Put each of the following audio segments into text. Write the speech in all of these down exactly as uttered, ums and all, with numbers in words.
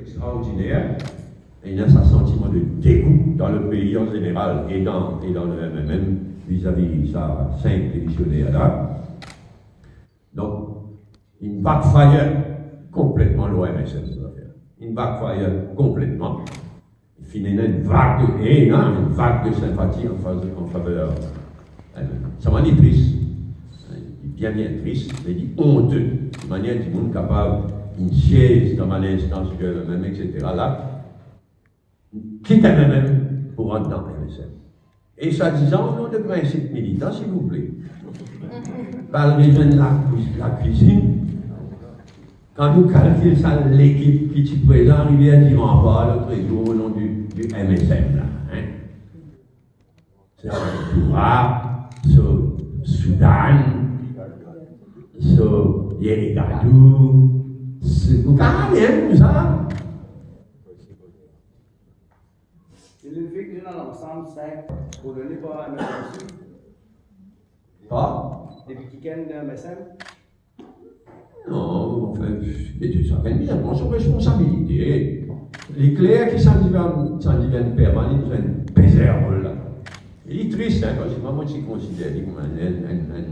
extraordiner, e ena sa santiman de degout dan lepei an zeneral e dan, e dan le M M M vizavi sa sink demisioner la. Donk, inn backfire konpletman lor M S M, sa zafer. Inn backfire konpletman. Finn ena enn vag de, ena enn vag de sinpati an fav-, an faver, eh, sa bann li tris. Li bien, bien tris, me li onte. Ki manier dimoun kapav inn siez dan bann instans, M M M, et cetera la, kit M M M pou rant dan M S M. E swadizan, o non de prinsip militan, silvouple, pa al rezwenn lakwi-, lakwizinn. Kan nou kalkil sa lekip ki ti prezan Rivière du Rempart lot zour o non di, di M S M la, hein? Se Toura, se Soudan, se Yerigadou, se, ou kapav ale, hein, koumsa. E lefe ki nou ena lansam sink kolone par M S M osi. Pa? Depi kikenn de M S M? Non, anfin, e tou sakenn bizin pran so responsabilite. Li kler ki sa divenn, sa divenn permanan, li bizin peze rol la. E li tris, hein, parski mwa, mo ti konsider li kouma enn, enn, enn, enn,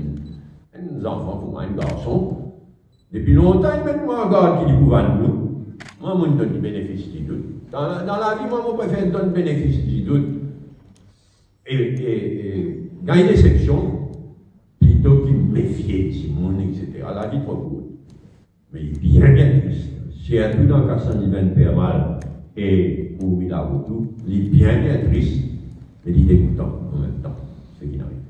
enn zanfan pou mwa, enn garson. Depi lontan, li met mwa an gard ki li pou vann nou. Mwa, mo donn li benefis di dout. Dan, dan lavi, mwa, mo prefer donn benefis di dout. E, e, e gagn lesepsion, plito ki mefie dimoun, et cetera. Lavi tro kourt. Me li bien, bien tris. Sirtou dan ka Sandi Venn Permal e Ourmi Laroutou, li bien, bien tris, me li degoutan an mem tan, seki inn arive.